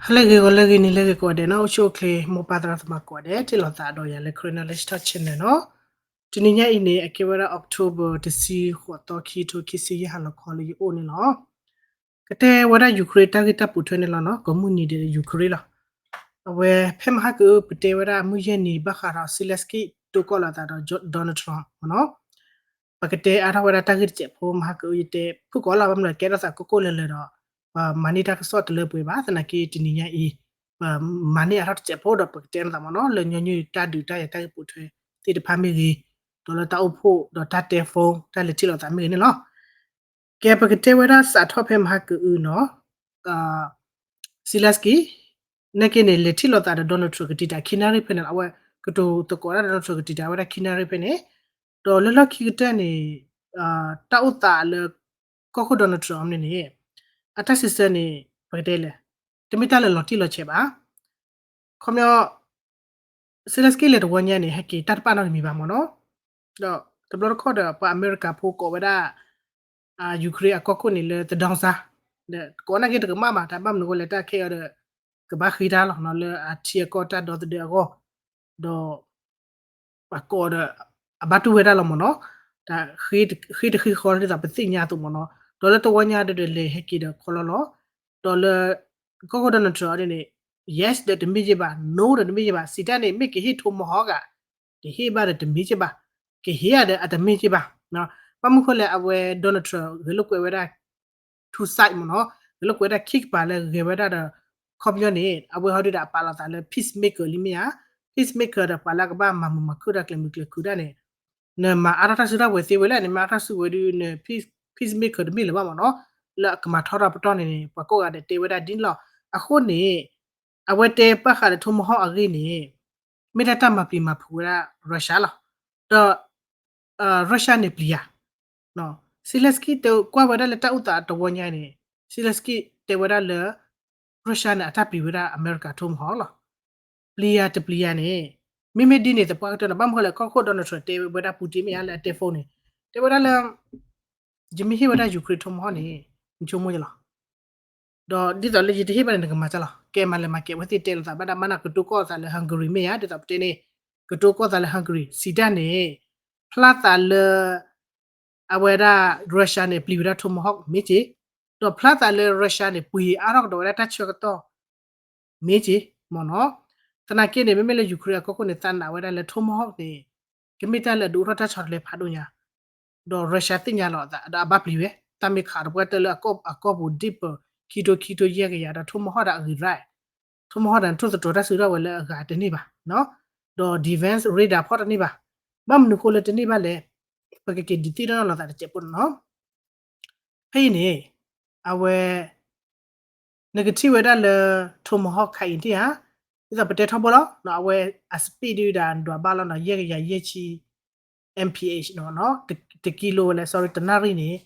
ဟါလၢအဂ့ၤ ဂီၤလၢအဂ့ၤ နံၤလၢအဂ့ၤကိးဂၤဒဲးနီၤ, အိၣ်ဆူၣ်အိၣ်ချ့ မိၢ်ပၢ်သရၣ်သမါကိးဂၤဒဲး ထံၣ်လိာ်သးဒီးယၤလၢ Karen Knowledge Talk Channel နီၤ. တနံၤညါအံၤန့ၣ် အကဲဝဲဒၣ် October တဆံဃိးသီ ခံထိခံဆံယဲၢ် ဟါလီၤခီလၢယအိၣ်န့ၣ်လီၤ. ကတဲဝဲဒၣ် Ukraine တၢ်ဂ့ၢ်တၢ်ပိာ်ထွဲန့ၣ်လီၤနီၤ, ကိးမုၢ်နံၤဒဲး Ukraine လီၤ. အဝဲဖဲမဟါကအု ပတဲဝဲဒၣ်မုၢ်ယဲၢ်နံၤ ဘၣ်ဃးဒီး Zelensky တိၢ်ကီၢ်လိာ်သးဒီး Donald Trump မ့ၢ်နီၤ. ပကတဲအါထီၣ်ဝဲဒၣ်တၢ်ဂ့ၢ်တစဲးဖိ မဟါကအု ယတဲဖုၣ်ကိးလီၤ, ဘၣ်မနုၤလဲၣ် ကဲထီၣ်သးကိၢ်ကိၢ်လၢၤလၢၤဒီး ပမၤန့ၢ်တၢ်ကစီၣ်တလၢပှဲၤဘၣ်, သနာ်က့တနံၤညါအံၤ ပမၤန့ၢ်အါထီၣ်တစဲးဖိဒီး ပကတဲလိာ်သးမ့ၢ်နီၤ, လၢညီနုၢ်တၢ်ဒုးတၢ်ယၤတၢ်ဂ့ၢ်ပိာ်ထွဲသ့ၣ်တဖၣ်မ့ၢ်ဂ့ၤ, ဒီးလၢတၢ်အိၣ်ဖှိၣ်ဒီးတၢ်တဲ phone တၢ်လဲၤထံၣ်လိာ်သးမ့ၢ်ဂ့ၤန့ၣ်လီၤ. ကဲ ပကတဲဝဲဒၣ်စးထီၣ်ဖဲမဟါကအုနီၤ, Zelensky နာ်က့န့ၣ် လဲၤထံၣ်လိာ်သးဒီး Donald Trump ကတံာ်တာ်ခံနၣ်ရံၣ်ဖဲန့ၣ်လီၤ. အဝဲကတိၤသကိးဒၣ်ဒီး Donald Trump ကတံာ်တာ်ဝဲဒၣ်ခံနၣ်ရံၣ်ဖဲန့ၣ်, ဒီးလၢလီၢ်ခံကတၢၢ်န့ၣ် တၢ်အိၣ်သးလၢ ကီၢ်ခိၣ် Donald Trump အံၤန့ၣ်န့ၣ် အတၢ်စံးဆၢန့ၣ် ပကတဲလဲၣ်, တမ့ၢ်တၢ်လၢလီၤတံၢ်လီၤဆဲးဘၣ်. ခီပညီ Zelensky လဲၤတဝီညါန့ၣ် ဟဲက့ၤတၢ်တပာ်နီတမံၤဘၣ်မ့ၢ်နီၤ. ဒီးတဘျီတခီၣ်ဒီး ပှၤအမဲရကၤဖိကိးဝဲဒၣ် Ukraine အကီၢ်ခိၣ်န့ၣ်လၢ သဒံးစၢ်, ဒီးကိးနာ်က့တကမၣ်ဘၣ်, တၢ်ဘၣ်မနုၤအဃိလဲၣ် တၢ်ခဲအံၤဒီး ကဘၣ်ဃ့တၢ်လီၤနီၤ လၢအထံအကီၢ်တၢ်ဒီသဒၢအဂီၢ်, ဒီး ပှၤကိးဒီး အဘၣ်တူၢ်ဝဲဒၣ်လီၤမ့ၢ်နီၤ. တၢ်ဃ့တဃ့ဃီလၢဒ်သိးပသ့ၣ်ညါအသိးမ့ၢ်နီၤ. ဒီးလၢတဝီညါဒီး လဲၤဟဲက့ၤဒီးခီလီၤလီၤ, ဒီးလၢ ကီၢ်ခိၣ် Donald Trump အံၤန့ၣ် yes ဒီးတမ့ၢ်က့ဘၣ်, no ဒီးတမ့ၢ်က့ဘၣ်, စံးတၢ်န့ၣ် မ့ၢ်ကဟ့ၣ် Tomahawk ဧါ, ကဟ့ၣ်ဘၣ်ဒီးတမ့ၢ်က့ဘၣ်, ကဟ့ၣ်ဧါဒီးအတမ့ၢ်က့ဘၣ်. ဘၣ်မနုၤအဃိလဲၣ် အဝဲ Donald Trump ဂဲၤလိာ်ကွဲဝဲဒၣ် two side မ့ၢ်နီၤ, ဂဲၤလိာ်ကွဲဝဲဒၣ်ခံကပၤလၢဂဲၤဝဲဒၣ်ဒီး ခီပညီန့ၣ် အဝဲဟီဒုဒီးအပာ်လီၤသးလၢ peacemaker လံမ့ၢ်ဧါ, peacemaker ဒီးပှၤလၢအကဘၣ်မၤမုာ်မၤခုၣ်တၢ်ကျဲၤမုာ်ကျဲၤခုၣ်တၢ်န့ၣ် နမၤအါထီၣ်တၢ်စုတၢ်ဝဲၤသ့ဝဲလဲၣ်, နမၤအါထီၣ်စုဝဲဒုး န peace, peacemaker တမ့ၢ်လၢၤဘၣ်မ့ၢ်နီၤ, လၢအကမၤထီထီၣ်ပတီၢ်န့ၣ်န့ၣ် ပှၤကိးဂၤဒဲးတဲဝဲဒၣ်ဒ်န့ၣ်လီၤ. အဃိန့ၣ် အဝဲတဲဘၣ်ဃးဒီး Tomahawk အဂ့ၢ်န့ၣ် မ့ၢ်ဒၣ်တၢ်မၤပျံၤမၤဖုးဝဲဒၣ် Russia လီၤ. ဒီး Russia န့ၣ်ပျံၤယၤ Zelensky တဲကွၢ်ဝဲဒၣ်လၢတၢ်အိၣ်သးတဝီညါန့ၣ် Zelensky တဲဝဲဒၣ်လၢ Russia န့ၣ် အတၢ်ပျံၤဝဲဒၣ် America Tomahawk လီၤ. ပျံၤယၤတပျံၤယၤန့ၣ် မ့မ့ၢ်ဒ်န့ၣ် သပှၢ်ကတၢၢ်န့ၣ် ဘၣ်မနုၤအဃိလဲၣ် ကီၢ်ခိၣ် Donald Trump တဲဝဲဒၣ် Putin မ့ၢ်ဧါလၢအတဲ phone န့ၣ် တဲဝဲဒၣ်လၢ ယမ့ၢ်ဟ့ၣ်ဝဲဒၣ် Ukraine Tomahawk န့ၣ် နဆိကမိၣ်ယလီၤ. ဒီးဒ်သိးလၢယတဟ့ၣ်ဘၣ်န့ၣ် နကမၤတၢ်လီၤ. ကဲမၤလဲၤမၤကဲ အဝဲသ့ၣ်တဲလိာ်သးဘၣ်ဒၣ်မနုၤ ကတိၤကီၢ်သးလၢ Hungary မ့ၢ်ဧါ, ဒ်သိးပတဲန့ၣ် ကတိၤကီၢ်သးလၢ Hungary စံးတၢ်န့ၣ် ဖျါသးလၢ အဝဲဒၣ် Russia န့ၣ် ပျံၤဝဲဒၣ် Tomahawk မ့ၢ်က့, ဒီးဖျါသးလၢ Russia န့ၣ် ပှ့ၤအါထီၣ်ကဒီးဝဲဒၣ်တၢ်ဆၢကတီၢ် မ့ၢ်က့ မ့ၢ်နီၤ. သနာ်က့န့ၣ် မ့မ့ၢ်လၢ Ukraine အကီၢ်ခိၣ်န့ၣ် သးနာ်ဝဲဒၣ်လၢ Tomahawk န့ၣ် ကမ့ၢ်တၢ်လၢအဒုးအိၣ်ထီၣ်တၢ်ဆီတလဲဖးဒိၣ်ညါ ဒီး Russia သ့ၣ်ညါလီၤအသး ဒီးအဘၣ်ပျံၤဝဲ တၢ်မ့ၢ်ခးဒီးပှၤတၢၢ်လၢအကီၢ်ပူၤ deeper ခံထိခံထိယဲၢ်ကယၤဒီး Tomahawk ဒီးအဂ့ၤရၣ် Tomahawk ဒီးနထိၣ်သတြီၤတၢ်စုကဝဲၤလၢအဂၤတန့ၢ်ဘၣ်, ဒီး defense radar ဖီၣ်တန့ၢ်ဘၣ်. ဘၣ်မနုၤအဃိလၢတန့ၢ်ဘၣ်လဲၣ်, ပကက့ၤဒုးသ့ၣ်နီၣ်လိာ်သးတစဲးဖိန့ၣ်နီၤ. ဖဲအံၤန့ၣ် အဝဲ နကထံၣ်ဝဲဒၣ်လၢ Tomahawk ခါအံၤတ့ၢ်ဧါ, ဒ်သိးပတဲထီဘိလီၤ, အဝဲအ speed ဒုးဒၣ်ဒွးဘၣ်လီၤနီၤ ယဲၢ်ကယၤယဲၢ်ဆံ mph နီၤ, တကံလိဝဲလဲၣ် sorry တနၣ်ရံၣ်န့ၣ်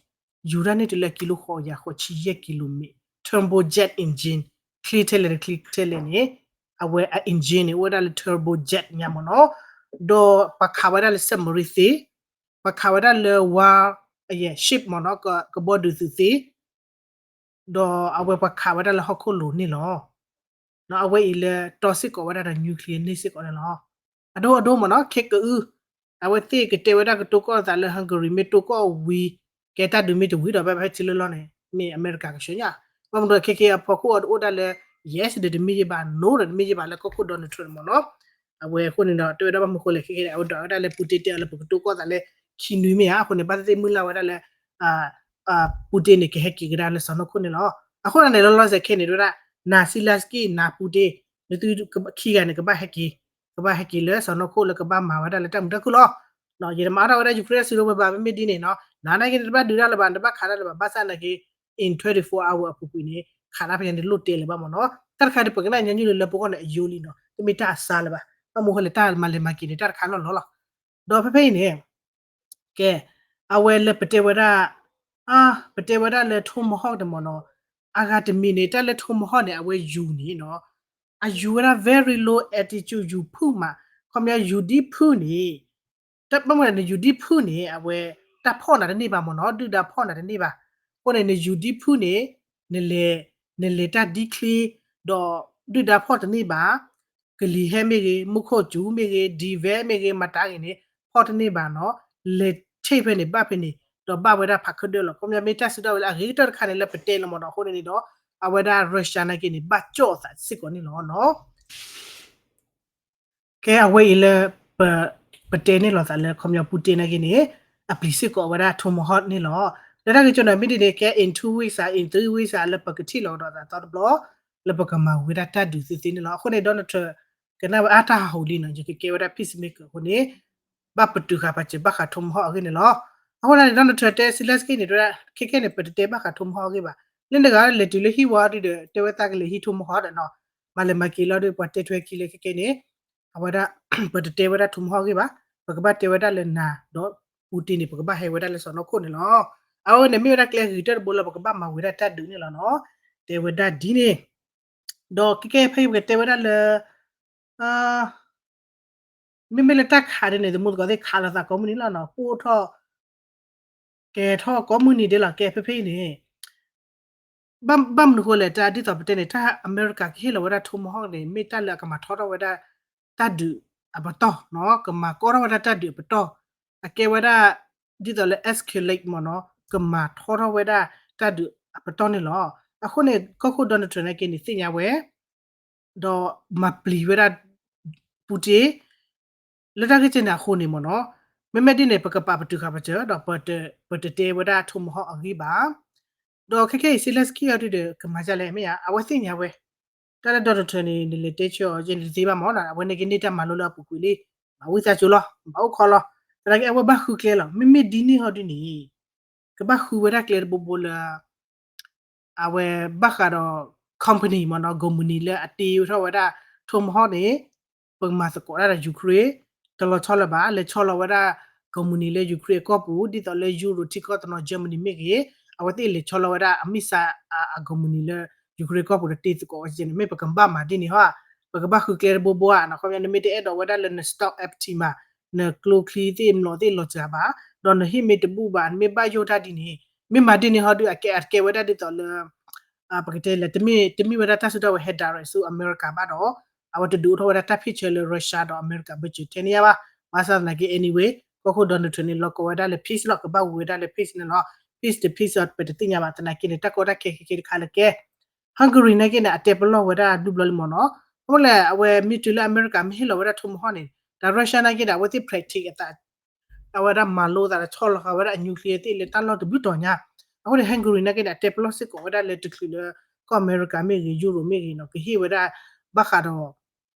ယူၤတၢ်န့ၢ်တုၤလၢကံလိဃိးကယၤဃိးဆံယဲၢ်ကံလိမ့ၣ်, turbojet engine, ချ့ထဲလဲၣ်တချ့ထဲလဲၣ်န့ၣ် အဝဲအ engine န့ၣ် အိၣ်ဝဲဒၣ်လၢ turbojet ညါမ့ၢ်နီၤ, ဒီးပှၤခးဝဲဒၣ်လၢ submarine သ့, ပှ�းခးဝဲဒၣ်လၢ war, အယဲၢ် ship မ့ၢ်နီၤ, ကဘီဒုးသုးသ့, ဒီးအဝဲပှၤခးဝဲဒၣ်လၢဟီၣ်ခိၣ်လိၤန့ၣ်လီၤ. အဝဲအံၤလၢတီစ့ၢ်ကီးဝဲဒၣ်ဒီး nuclear န့ၣ်စ့ၢ်ကီးန့ၣ်လီၤ. အဒိအဒိမ့ၢ်နီၤ ခဲကအု, အဝဲသ့ၣ်ကတဲဝဲဒၣ်ကတိၤကီၢ်သးလၢ Hungary မ့ၢ်တိၤကီၢ်ဝံၤ, ကဲတၢ်ဒုးမ့ၢ်တဝံၤဒီး ဘၣ်ဖဲထံလၢလီၢ်န့ၣ် မ့ၢ်အမဲရကၤကဆှၢညါ, ဘၣ်မနုၤခဲကအဖီခိၣ်အီၤတအိၣ်ဒၣ်လၢ yes ဒီးတမ့ၢ်ယဘၣ်, no ဒီးတမ့ၢ်ယဘၣ်လၢကီၢ်ခိၣ် Donald Trump န့ၣ်မ့ၢ်နီၤ. အဝဲအဃိန့ၣ်ဒီး တဲဝဲဒၣ်ဘၣ်မနုၤအဃိလဲၣ် ခဲခဲန့ၣ် အဝဲဒွးဝဲဒၣ်လၢ Putin တဲအီၤလၢပကတိၤကီၢ်သးလၢခံနွံမ့ၢ်ဧါ, အဃိန့ၣ် ဘၣ်သ့ၣ်သ့ၣ်မုၢ်လၢ်ဝဲဒၣ်လၢ Putin န့ၣ် ကဟဲက့ၤကဒါလၢစီၤနီၢ်ခိၣ်န့ၣ်လီၤ. အဃိန့ၣ်န့ၣ် လီၤလီၤဆဲးခဲန့ၣ် တဲဝဲဒၣ် နၤ Zelensky နၤ Putin နသုခံဂၤန့ၣ် ကဘၣ်ဟဲက့ၤ, ကဘၣ်ဟဲက့ၤလၢစီၤနီၢ်ခိၣ်လၢကဘၣ်မၤဝဲဒၣ်လၢတၢ်မုာ်တၢ်ခုၣ်လီၤ. ယတမၤအါထီၣ်ဝဲဒၣ် Ukraine စုဒိၣ်ဝဲဘၣ် မ့မ့ၢ်ဒ်န့ၣ်နီၤ, နၤနာ်က့ နတဘၣ်ဒုးတၢ်လၢၤဘၣ်, နတဘၣ်ခးတၢ်လၢၤဘၣ်, ဘၣ်ဆၣ်နာ်က့ in twenty-four hour အပူၤကွံာ်န့ၣ် ခးတၢ်ဖဲန့ၣ် တလိၣ်တဲလၢၤဘၣ်မ့ၢ်နီၤ. တၢ်တခါန့ၣ် ပကနၣ်ညီနုၢ်လၢလၢပဂီၢ်န့ၣ် အယိလံနီၤ, တမ့ၢ်တၢ်အစၢလၢၤဘၣ်, ဘၣ်မနုၤအဃိလဲၣ် တၢ်မၤလဲၤမၤက့ၤန့ၣ် တၢ်တခါလီၢ်လီၢ်လီၤ. ဒီးဖဲဖဲအံၤန့ၣ် ကဲ, အဝဲလၢပတဲဝဲဒၣ်, ပတဲဝဲဒၣ်လၢ Tomahawk န့ၣ်မ့ၢ်နီၤ, အဂၤတမံၤန့ၣ် တၢ်လၢ Tomahawk န့ၣ် အဝဲယူၤန့ၣ်နီၤ, အယူၤဝဲဒၣ် very low altitude ယူၤဖုၣ်မး, ခီပညီ ယူၤဒ်ဖုၣ်န့ၣ်, တၢ်ဘၣ်မနုၤလဲၣ် နယူၤဒ်ဖုၣ်န့ၣ် အဝဲ တၢ်ဖီၣ်နၤတန့ၢ်ဘၣ်မ့ၢ်နီၤ, ဒုၣ်ဒါဖီၣ်နၤတန့ၢ်ဘၣ်. အဃိန့ၣ် နယူၤဒ်ဖုၣ်န့ၣ် နလဲၤ, နလဲၤတၢ်ဒ်ချ့ ဒီးဒုၣ်ဒါဖီၣ်တန့ၢ်ဘၣ်, ကလံၤဟဲမ့ၢ်ဂ့ၤ, မူခိၣ်စူၤမ့ၢ်ဂ့ၤ, ဒံဝဲမ့ၢ်ဂ့ၤ, မတၤဂ့ၤန့ၣ် ဖီၣ်တန့ၢ်ဘၣ်နီၤ, လဲၤဆ့ၣ်ဖဲန့ၣ်ဘၣ်ဖဲန့ၣ်, ဒီးဘၣ်ဝဲဒၣ်ဖးခၢၣ်ဒၢလီၤ. ခီပညီမ့ၢ်တၢ်စုတၢ်ဝဲၤလၢအဂ့ၤကတၢၢ်တခါန့ၣ် လၢပတဲလီၤမ့ၢ်နီၤ, အဃိန့ၣ်ဒီး အဝဲဒၣ် Russia နာ်က့န့ၣ် ဘၣ်ကၠီၣ်အသးစ့ၢ်ကီးန့ၣ်လီၤနီၤ. ကဲအဝဲအံၤလၢ ပ ပတဲန့ၢ်လီၤသးလၢ ခီပညီ Putin နာ်က့န့ၣ် အပျံၤစ့ၢ်ကီးဝဲဒၣ် Tomahawk န့ၣ်လီၤ. လၢတၢ်ဂ့ၢ်ကၠီန့ၣ် မ့ၢ်ဒ်န့ၣ် ကဲ in two weeks ဧါ in three weeks ဧါ လၢပကထံၣ်လီၤကဒီးသးသီတဘျီ လၢပကမၤဝံၤဝဲဒၣ်တၢ်ဒုးသ့သ့န့ၣ်လီၤ. အဃိန့ၣ် Donald Trump ကနၣ်ဝဲအါတၢ်ဟးဟူလံနီၤ, ယကကဲဝဲဒၣ် peacemaker အဃိန့ၣ် ဘၣ်ပတုာ်ဃာ်ပာ်စၢၤဘၣ်ဃး Tomahawk အဂ့ၢ်န့ၣ်လီၤ. အဃိန့ၣ် Donald Trump တဲ Zelenskyy န့ၣ် တဲဝဲဒၣ် ခဲခဲန့ၣ် ပတတဲဘၣ်ဃး Tomahawk အဂ့ၢ်ဘၣ်. လၢနဂၤလဲၤတုၤလၢဟံၣ်ဝါဒုဒီး တဲဝဲသးကလဲၤဟံး Tomahawk ဒီးနီၤ, မၤလဲၤမၤက့ၤလီၤဒီး ပှၤတဲထွဲခံလၢခဲခဲန့ၣ် အဝဲဒၣ် ပတတဲဝဲဒၣ် Tomahawk အဂ့ၢ်ဘၣ်, ပကဘၣ်တဲဝဲဒၣ်လၢနၤဒီး Putin န့ၣ် ပကဘၣ်ဟဲဝဲဒၣ်လၢစီၢ်နီၤခိၣ်န့ၣ်လီၤ. အဝဲန့ၣ်မ့ၢ်ဝဲဒၣ်ကျဲဂ့ၤကတၢၢ်တဘိလၢပကဘၣ်မၤဝံၤဒၣ်တၢ်ဒုးန့ၣ်လီၤနီၤ, တဲဝဲဒၣ်ဒ်န့ၣ် ဒီးခဲကဲဖဲအံၤပကတဲဝဲဒၣ်လၢ မ့မ့ၢ်လၢတၢ်ခးဒ်န့ၣ် သမူသကိးသ့ၣ်ခးလိာ်သးကိးမုၢ်နံၤလီၤနီၤ, ပိၢ်ထီၣ် ကဲထီၣ်ကိးမုၢ်နံၤဒ်လီၤ. ကဲဖဲဖဲအံၤန့ၣ် ဘၣ်မနုၤဃိလဲၣ် တၢ်ဒ်သိးပတဲန့ၣ် တၢ်အမဲရကၤကဟ့ၣ်လီၤဝဲဒၣ် Tomahawk န့ၣ် မ့ၢ်တၢ်လၢအကမၤထီထီၣ်ဝဲဒၣ် တၢ်ဒုးအပတီၢ်နီၤ, ကမၤကီထီၣ်ဝဲဒၣ်တၢ်ဒုးအပတီၢ်, အကဲဝဲဒၣ် ဒ်သိးလၢ escalate မ့ၢ်နီၤ, ကမၤထီထီၣ်ဝဲဒၣ်တၢ်ဒုးအပတီၢ်န့ၣ်လီၤ. အဃိန့ၣ် ကီၢ်ခိၣ် Donald Trump နာ်က့န့ၣ် သ့ၣ်ညါဝဲ ဒီးမၤပျံၤဝဲဒၣ် Putin လၢတၢ်ဂ့ၢ်ကဲန့ၣ်အဃိန့ၣ်မ့ၢ်နီၤ, မ့မ့ၢ်ဒ်န့ၣ် ပကပာ်ပတုာ်ဃာ်ပာ်စၢၤ ဒီး ပတတဲဝဲဒၣ် Tomahawk အဂ့ၢ်ဘၣ်. ဒီးခဲခဲအံၤ Zelenskyy အီၤဒုဒီး ကမၤဒ်လဲၣ်မ့ၢ်ဧါ, အဝဲသ့ၣ်ညါဝဲ တၢ်လၢ Donald Trump န့ၣ် နလဲၤတဲဆၢအီၤ ယဲန့ၣ်တသ့ဘၣ်မ့ၢ်နီၤ, အဝဲန့ၣ်ကန့ၢ်တၢ်မၤလိလၢအပူၤကွံာ်လံ, မၤဝံသးစူၤလီၤ, ဘၣ်အိၣ်ခိးလီၤ, သနာ်က့အဝဲဘၣ်ဃုကျဲလီၤ. မ့မ့ၢ်ဒ်န့ၣ်ဟီဒ်န့ၣ် ကဘၣ်ဃုဝဲဒၣ်ကျဲတဘိဘိလၢ အဝဲဘၣ်ဃးဒီး company မ့ၢ်နီၤ, ကုမ္ပဏီလၢအတ့ထီၣ်ဝဲဒၣ် Tomahawk န့ၣ် ပကမၤသကိးတၢ်ဒီး Ukraine တလီၤဆီလၢၤဘၣ်, လဲၤဆီလီၤဝဲဒၣ် ကုမ္ပဏီလၢ Ukraine အကီၢ်ပူၤ ဒ်သိးလၢ Europe ထံကီၢ်တနီၤ Germany မ့ၢ်ဂ့ၤ, အဝဲသ့ၣ်လဲၤဆီလီၤဝဲဒၣ်အ missile အ အကုမ္ပဏီလၢ Ukraine ကီၢ်ပူၤဒီးတ့သကိးဝဲန့ၣ် မ့ၢ်ပကဘၣ်မၤဒ်န့ၣ်ဟီဧါ, ပကဘၣ်ဃုကျဲတဘိဘိဧါ, ခီပညီ နမ့ၢ်တအဲၣ်ဒိးဝဲဒၣ်လၢန stock empty မး, နကျိချံသ့ၣ်မျိာ်သ့ၣ်လီၤစှၤဘၣ်, ဒီးနဟံၣ်မ့ၢ်တဘူၣ်ဘၣ်, နမ့ၢ်ဘၣ်ယိၣ်တၢ်ဒ်န့ၣ်, မ့ၢ်မၤဒ်န့ၣ်ဟီဒု အကဲ အကဲဝဲဒၣ်ဒ်သိးလၢ ပကတဲလဲၣ် တမ့ၢ် တမ့ၢ်ဝဲဒၣ်တၢ်စုတၢ်ဝဲၤဟဲ direct ဆူအမဲရကၤဘၣ်ဒီး အဝဲတဒုးအိၣ်ထီၣ်ဝဲဒၣ်တၢ်ဖ့ၣ်ဆၢလၢ Russia ဒီးအမဲရကၤဘၢၣ်စၢၤထဲန့ၣ်ယါဘၣ်. ဘၣ်ဆၣ်သနာ်က့ anyway ကီၢ်ခိၣ် Donald Trump န့ၣ် လီၤကီဝဲဒၣ်လၢ peace လီၤ, ကဘၣ်ဝံၤဝဲဒၣ်လၢ peace န့ၣ်လီၤ. Peace တ peace ပတသ့ၣ်ညါဘၣ်, သနာ်က့န့ၣ် တၢ်ကီတၢ်ခဲခဲခဲတခါလၢကဲ Hungary နာ်က့န့ၣ် အတဲပလီၢ်ဝဲဒၣ်ဒူၣ်ဘျီလံမ့ၢ်နီၤ. အဃိလဲၣ် အဝဲမ့ၢ်တုၤလၢအမဲရကၤမ့ၢ်ဟ့ၣ်လီၤဝဲဒၣ် Tomahawk န့ၣ် ဒီး Russia နာ်က့န့ၣ် အဝဲသ့ၣ် practice အသး အဝဲဒၣ်မၤလိသးဒီးဆီလီၤဃာ်ဝဲဒၣ်အ nuclear သ့ၣ်လၢတၢ်လီၢ်တဘျုးတီၤညါ. အဃိန့ၣ် Hungary နာ်က့န့ၣ် အတဲပလီၢ်စ့ၢ်ကီးဝဲဒၣ်လၢတချုးလၢ ကီၢ်အမဲရကၤမ့ၢ်ဂ့ၤ Europe မ့ၢ်ဂ့ၤနီၤ ကဟ့ၣ်ဝဲဒၣ် ဘၣ်ဃးဒီး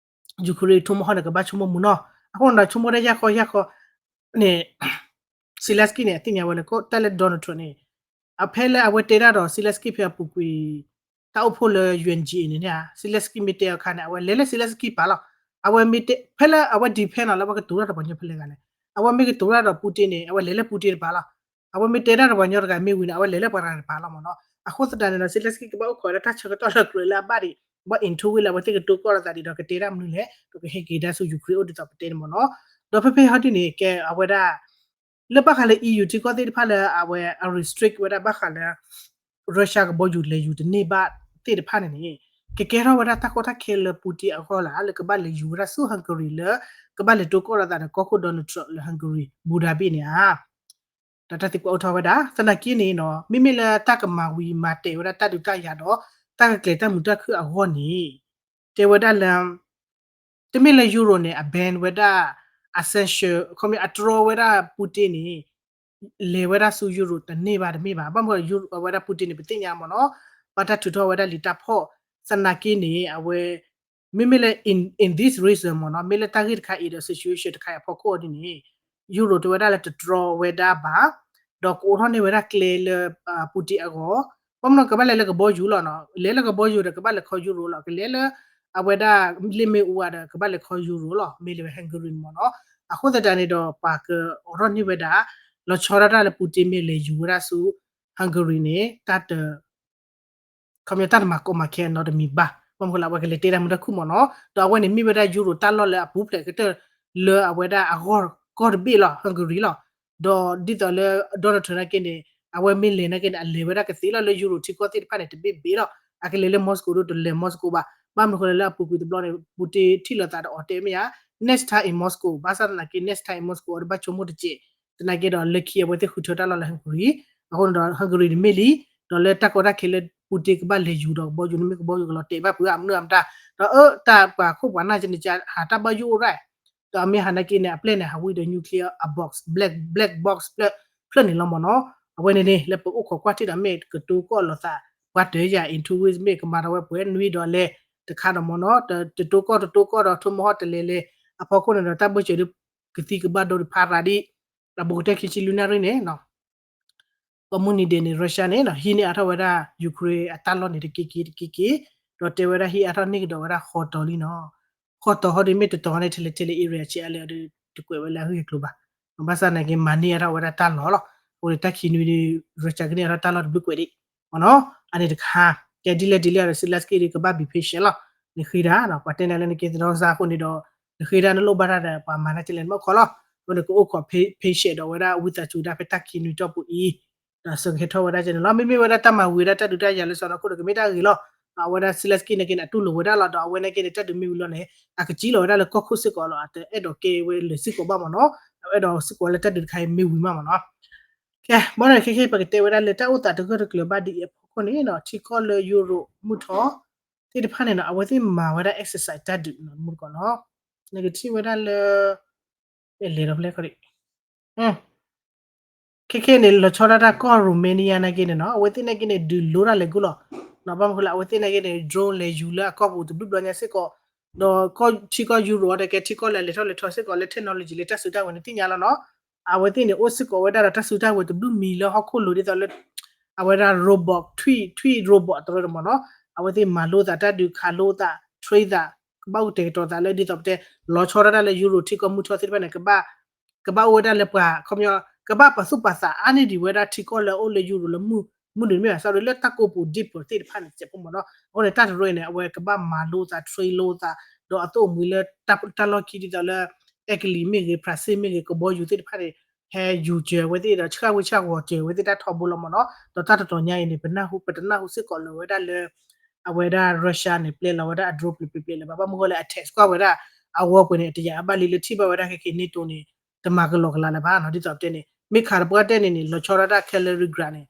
Ukraine Tomahawk န့ၣ် ကဘၣ်ဆိကမိၣ်မုာ်နီၤ. အဃိန့ၣ်ဒီး ဆိကမိၣ်ဒၣ်ယၢ်ဃီယၢ်ဃီန့ၣ် Zelenskyy န့ၣ် အသ့ၣ်ညါဝဲလၢ တၢ်လၢ Donald Trump န့ၣ် အဖဲလၢအဝဲတဲတၢ်ဒီး Zelenskyy ဖဲအပူၤကွံာ် တၢ်အိၣ်ဖှိၣ်လၢ UNGA န့ၣ်န့ၣ် Zelenskyy မ့ၢ်တဲအခါန့ၣ် အဝဲလဲၤလၢ Zelenskyy ပာ်လီၤ. အဝဲမ့ၢ်တဲ ဖဲလၢအဝဲ depend လီၤလၢအဝဲကတိၤတၢ်ဒီးပှၤကညီဖဲလဲၣ်ဂၤလဲၣ်. အဝဲမ့ၢ်ကတိၤတၢ်ဒီး Putin န့ၣ် အဝဲလဲၤလၢ Putin တပၤလီၤ. အဝဲမ့ၢ်တဲတၢ်ဒီးပှၤကညီတဂၤမ့ၢ်ဝံၤန့ၣ် အဝဲလဲၤလၢပှၤတဂၤတပၤလီၤမ့ၢ်နီၤ. အဃိသတးန့ၣ်ဒီး Zelenskyy ကဘၣ်အိၣ်ခိးဝဲဒၣ်တၢ်ဆၢကတီၢ်လၢကြၢးလၢအဘၣ်ဒံး ဘၣ် into it လၢအဝဲသ့ၣ်ကတိၤကီၢ်လိာ်သးဒံးဒီး ကတဲတၢ်မနုၤလဲၣ် ဒီးကဟဲက့ၤဒၣ်ဆူ Ukraine အိၣ်ဒ်သိးပတဲန့ၣ်မ့ၢ်နီၤ. ဒီးဖဲဖဲဟီဒ်န့ၣ် ကဲအဝဲဒၣ် လၢဘၣ်ဃးလၢ EU ထံကီၢ်သ့ၣ်တဖၣ်လၢအဝဲအ restrict ဝဲဒၣ်ဘၣ်ဃးလၢ Russia ကဘီယူၤလဲၤယူၤတန့ၢ်ဘၣ်သ့ၣ်တဖၣ်န့ၣ်န့ၣ် ကကဲထီၣ်ဝဲဒၣ်တၢ်ကီတၢ်ခဲလၢ Putin အဂီၢ်လၢ လၢကဘၣ်လဲၤယူၤဝဲဒၣ်ဆူ Hungary လၢ ကဘၣ်လဲၤတိၤကီၢ်လိာ်သးဒီးကီၢ်ခိၣ် Donald Trump လၢ Hungary Budapest န့ၣ်ဧါ. ဒီးတၢ်သံကွၢ်အိၣ်ထီၣ်ဝဲဒၣ် သနာ်က့န့ၣ်နီၤ မ့မ့ၢ်လၢတၢ်ကမၤဝံၤမၤတဲာ်ဝဲဒၣ်တၢ်ဒုးတၢ်ယၤဒီး တၢ်ကကျဲၤတၢ်မုာ်တၢ်ခုၣ်အဂီၢ်န့ၣ် တဲဝဲဒၣ်လၢ တမ့ၢ်လၢ Europe န့ၣ် အ ban ဝဲဒၣ် အ sanction ခီမ့ၢ်အတြီဝဲဒၣ် Putin န့ၣ် လဲၤဝဲဒၣ်ဆူ Europe တန့ၢ်ဘၣ်တမ့ၢ်ဘၣ်. ဘၣ်မနုၤ Europe အဝဲဒၣ် Putin န့ၣ် ပသ့ၣ်ညါမ့ၢ်နီၤ ဘၣ်တၢ်ထုးထီၣ်ဝဲဒၣ်လံာ်တၢ်ဖီၣ် သနာ်က့န့ၣ် အဝဲ မ့မ့ၢ်လၢ in, in this reason မ့ၢ်နီၤ မ့ၢ်လၢတၢ်ဂ့ၢ်တခါအံၤဒီး situation တခါအံၤအဖီခိၣ်အီၤဒ်န့ၣ် Europe တဲဝဲဒၣ်လၢတတြီဝဲဒၣ်ဘၣ် ဒီးကအိးထီၣ်န့ၢ်ဝဲဒၣ်ကျဲလၢ Putin အဂီၢ် ဘၣ်မနုၤကဘၣ်လဲၤလၢကဘီယူၤလီၤနီၤ လဲၤလၢကဘီယူၤဒီးကဘၣ်လဲၤခီ Europe လီၤ ကလဲၤလၢ အဝဲဒၣ်လ့ၣ်မ့ၣ်အူအါဒီးကဘၣ်လဲၤခီ Europe လီၤ မ့ၢ်လၢ Hungary န့ၣ်မ့ၢ်နီၤ အဃိသတးန့ၣ်ဒီးပှၤကအိးထီၣ်န့ၢ်ဝဲဒၣ် လီၤဆီဒၣ်တၢ်လၢ Putin မ့ၢ်လဲၤယူၤဝဲဒၣ်ဆူ Hungary န့ၣ် တၢ်တ ခီပညီတၢ်တမၤကီမၤခဲအနီတမံၤဘၣ် ဘၣ်မနုၤဃိလၢအဝဲကလဲၤတဲတၢ်မုာ်တၢ်ခုၣ်မ့ၢ်နီၤ ဒီးအဝဲန့ၣ်မ့ၢ်ဝဲဒၣ် Europe တၢ်လီၢ်လၢအပူၤဖျဲးကတၢၢ် လၢအဝဲဒၣ်အဂီၢ်ကီၢ်တဘ့ၣ်လီၤ Hungary လီၤ ဒီးဒ်သိးလၢ Donald Trump နာ်က့န့ၣ် အဝဲမ့ၢ်လဲၤနာ်က့န့ၣ် အလဲၤဝဲဒၣ်ကသ့လီၤလၢ Europe ထံကီၢ်သ့ၣ်တဖၣ်န့ၣ် တဘ့ၣ်ဘ့ၣ်လီၤ အကလဲၤလၢ Moscow ဒိၣ်တလဲၤ Moscow ဘၣ် ဘၣ်မနုၤအဃိလဲၣ် လၢအပူၤကွံာ်တဘျီန့ၣ် Putin ထံၣ်လိာ်သးဒီးအီၤတဲမ့ၢ်ဧါ next time in Moscow ဘၣ်ဆၣ်သနာ်က့ next time in Moscow အီၤဒီးဘၣ်ဆိကမိၣ်တစဲး သနာ်က့ဒီးလၢခံအဝဲသ့ၣ်ဃုထၢတၢ်လီၢ်လၢ Hungary အဃိန့ၣ်ဒီး Hungary န့ၣ်မ့ၢ်လံ ဒီးလၢတၢ်ကီတၢ်ခဲလၢ Putin ကဘၣ်လဲၤယူၤဒီးကဘီယူၤန့ၣ်မ့ၢ်ကဘီယူၤကလီၤတဲာ်ဘၣ်ဖုးအမနုၤအမတၢ် ဒီးအၢတၢ်ပှၤခိၣ်ပှၤနၢ်ကန့ၣ် ဟးတၢ်ဘၣ်ယိၣ်အိၣ်ရၣ် ဒီးအမ့ၢ်ဟးနာ်က့န့ၣ် အပျဲၢ်န့ၣ် ဟးဝံဒီး nuclear အ box black black box ဖျၢၣ်န့ၣ်လီၤမ့ၢ်နီၤ အဝဲန့ၣ်န့ၣ် လၢပအိၣ်ခိးကွၢ်ထံၣ်ဒီးမ့ၢ်ကတိၤကီၢ်လိာ်သး ပှၤတၢၢ်ယၤ into it မ့ၢ်ကမၤဒီးဝဲပှဲၤနွံဒီးလဲၤတခါဒီးမ့ၢ်နီၤ တတုၤကိၢ်တတုၤကိၢ်ဒီး ထိမီၤဟီၣ်တလဲၤလဲၤ အဖီခိၣ်န့ၣ်ဒီးတၢ်ဘၢၣ်စၢၤဒ် ကသံကဘၣ်ဒိတဖၣ်ရၤဒ် အဘူးကတၢၢ်ခံဆံလွံၢ်နၣ်ရံၣ်န့ၣ် ကိးမုၢ်နံၤဒဲးန့ၣ် Russia န့ၣ်နီၤ ဟံးန့ၢ်အါထီၣ်ဝဲဒၣ် Ukraine အတၢ်လီၢ်န့ၣ်တက့က့တက့က့ ဒီးတဲဝဲဒၣ်ဟံးအါထီၣ်န့ၢ်ကဒီးဝဲဒၣ်ဃီတီၤလံနီၤ ဃီတီၤဟီဒ်မ့ၢ်တတီၤန့ၣ် ထဲလဲၣ်ထဲလဲၣ် area ဆံးအါလဲၣ်ဒီး တကွဲးဝဲလၢအဂ့ၢ်အကျိၤဘၣ် ဘၣ်ဆၣ်သနာ်က့မၤန့ၢ်အါထီၣ်ဝဲဒၣ်တၢ်လီၢ်လီၤ အဃိန့ၣ်တၢ်ခံနွံဒီး Russia ကန့ၢ်အါထီၣ်တၢ်လီၢ်တဘျုးကွဲးဒံး မ့ၢ်နီၤ အန့ၣ်တခါ ကဲဒ်လဲၣ်ဒ်လဲၣ်ဒီး Zelensky ဒီးကဘၣ် be patient လီၤ နဃ့တၢ် ပှၤတဲနၤလၢနကဲသဒီစါအဃိန့ၣ်ဒီး နဃ့တၢ်နလိၣ်ဘၣ်တၢ်ဒီး ပှၤမၤတၢ်ကလဲၣ်နဘၣ်ခီလီၤ အဃိန့ၣ်ကအိၣ်ခိး patient ဒီးဝဲဒၣ်ဝံသးစူၤဒၣ်ဖဲတၢ်ခံနွံတီၢ်ပူၤအံၤ ဒီးစကဟဲထီၣ်ဝဲဒၣ်ကဲန့ၣ်လီၤ မ့မ့ၢ်ဝဲဒၣ်တၢ်မၤဝံၤဝဲဒၣ်တၢ်ဒုးတၢ်ယၤလၢစီၤနီၤခိၣ်ဒီးကမ့ၢ်တၢ်ဂ့ၤလီၤ အဝဲဒၣ် Zelensky နာ်က့န့ၣ် အတူၢ်လိာ်ဝဲဒၣ်လီၤ ဒီးအဝဲနာ်က့န့ၣ် တၢ်ဒုးမ့ၢ်ဝံၤလီၤန့ၣ် အကစံၣ်လီၤဝဲဒၣ်လၢကီၢ်ခိၣ်စ့ၢ်ကီးလီၤ အတအဲၣ်ဒိးကဲဝဲလၢာ်စ့ၢ်ကီးဘၣ်မ့ၢ်နီၤ အအဲၣ်ဒိးစ့ၢ်ကီးလၢတၢ်ဒုးတခါအံၤမ့ၢ်ဝံၤမးမ့ၢ်နီၤ ကဲ ဘၣ်ဒီးခဲခဲပကတဲဝဲဒၣ်လၢတၢ်အိၣ်သးတဂၢၢ်တကျၢၤဘၣ်ဒ်အံၤအဖီခိၣ်န့ၣ်နီၤ ထံကီၢ်လၢယူရိးမုၢ်ထီၣ် သ့ၣ်တဖၣ်န့ၣ်နီၤ အဝဲသ့ၣ်မၤဝဲဒၣ် exercise တၢ်ဒုးနီၤ မုၢ်တကီးနီၤ နကထံၣ်ဝဲဒၣ်လၢ လဲၤဒီးဖျဲၣ်ခီဒံး ခဲခဲန့ၣ် လီၤဆီဒၣ်တၢ်ကီၢ် Romania နာ်က့န့ၣ်နီၤ အဝဲသ့ၣ်နာ်က့န့ၣ် ဒုးလိတၢ်လဲၤကူလီၤ ဘၣ်မနုၤဃိလၢအဝဲသ့ၣ်နာ်က့န့ၣ် drone လဲၤယူၤလၢအကီၢ်ပူၤတဘျုးဘျီညါစ့ၢ်ကီး ဒီးထံကီၢ်ယူရိးဒီးကဲထံကီၢ်လၢအလဲၤထီၣ်လဲၤထီစ့ၢ်ကီးလၢ technology လၢတၢ်စုတၢ်ဝဲၤန့ၣ်သ့ၣ်ညါလီၤနီၤ အဝဲသ့ၣ်န့ၣ် အိၣ်စ့ၢ်ကီးဝဲဒၣ်ဒီးတၢ်စုတၢ်ဝဲၤတဘျုးမံၤလၢဟီၣ်ခိၣ်လိၤဒ်သိးလၢ အဝဲဒၣ် robot ထွံၣ် ထွံၣ် robot တရၢန့ၣ်မ့ၢ်နီၤ အဝဲသ့ၣ်မၤလိသးတၢ်ဒုးခးလိသး train သး ကဘၣ်အိၣ်ကတဲာ်ကတီၤသးလၢဒ်သိးပတဲ လီၤဆီဒၣ်တၢ်လၢယူရိးထံကီၢ်မုၢ်ထီၣ်သ့ၣ်တဖၣ်န့ၣ် ကဘၣ် ကဘၣ်အိၣ်ဝဲဒၣ်လၢပှၤ ခီပညီ ကဘၣ်ပာ်သူၣ်ပာ်သးအါန့ၢ်ဒံးဝဲဒၣ်ထံကီၢ်လၢအအိၣ်လၢယူရိးလၢမုၢ် မုၢ်နုာ်မ့ၢ်ဘၣ် စးဒီးလၢတၢ်ကိးပူၤဒံးပူၤသ့ၣ်တဖၣ်န့ၣ် စဲးဖိမ့ၢ်နီၤ အဃိန့ၣ် တၢ်တရၢအံၤန့ၣ် အဝဲကဘၣ်မၤလိသး train လိသး ဒီးအသိၣ်အမှံၤလၢ တၢ်လီၢ်ခံဒ်သိးလၢ အဲကလံးမ့ၢ်ဂ့ၤ ဖရၣ်စ့ၣ်မ့ၢ်ဂ့ၤ ကဘီယူၤသ့ၣ်တဖၣ်န့ၣ် ဟဲယူၤစၢၤဝဲသ့ၣ်ဒီး ဆှၣ်ဝ့ဆှၣ်ဂီၤစၢၤဝဲသ့ၣ်တၢ်ထီဘိလီၤမ့ၢ်နီၤ ဒီးတၢ်တတီၤညါအံၤန့ၣ် ပနၢ်ဟူ ပတနၢ်ဟူစ့ၢ်ကီးလၢၤဝဲဒၣ်လၢ အဝဲဒၣ် Russia န့ၣ် ပျဲလီၤဝဲဒၣ်အ drone ပျဲၤပျဲၤပျဲၤလၢၤဘၣ် ဘၣ်မနုၤဃိလဲၣ် အ test ကွၢ်ဝဲဒၣ် အဝီပှဲၤန့ၣ် တယာ်အဘၣ်လံလၢထံၣ်ဘၣ်ဝဲဒၣ်ခဲက့ၤ NATO န့ၣ် တမၤကလီကလီလၢၤဘၣ်နီၤ ဒ်သိးပတဲန့ၣ် မ့ၢ်ခးတပှၢ်တဲန့ၣ်န့ၣ် လီၤဆီဒၣ်တၢ် Kaliningrad န့ၣ်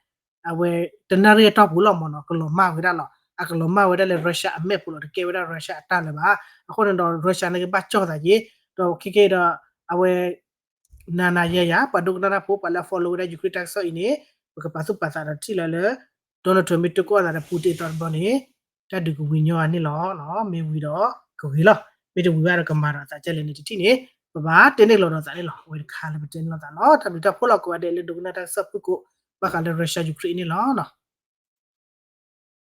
အဝဲ တနၣ်ရံၣ်အတီၢ်ပူၤလီၤမ့ၢ်နီၤ ကလီၤမၢ်ဝဲဒၣ်လီၤ အကလီၤမၢ်ဝဲဒၣ်လၢ Russia အ map ပူၤလီၤ တကဲဝဲဒၣ် Russia အတၢ်လၢၤဘၣ် အဃိန့ၣ်ဒီး Russia န့ၣ်ကဘၣ်ကၠီၣ်သးက့ၤ ဒီးခဲက့ၤဒီး အဝဲ နၤနၤယၤယၤ ပှၤဒိကနၣ်တၢ်ဖိ ပှၤလၢအ follow ဝဲဒၣ် Ukraine တၢ်ကစီၣ်အံၤန့ၣ် ပကပာ်သူၣ်ပာ်သးဒီးထံၣ်လီၤလၢ Donald Trump မ့ၢ်တိၢ်ကီၢ်သးဒီး Putin အသီတဘျီန့ၣ် တၢ်ဒုးကဝံၤညီဂၤန့ၣ်လီၤ မ့ၢ်ဝံၤဒီးကဂ့ၤလီၤ မ့ၢ်တဝံၤဘၣ်ဒီးကမၤဒီးအသးကဲလဲၣ်န့ၣ်တထံၣ်န့ၣ် ပဘၣ်တဲန့ၢ်လီၤဒီးသးန့ၣ်လီၤ အဝဲတခါလၢပတဲန့ၢ်လီၤသးနီၤ တၢ်ဘျုးတၢ်ဖှိၣ်လီၤကိးဂၤဒဲးလၢဒိကနၣ်တၢ်ကစီၣ်ဖုၣ်ကိာ် ဘၣ်ဃးလၢ Russia Ukraine န့ၣ်လီၤ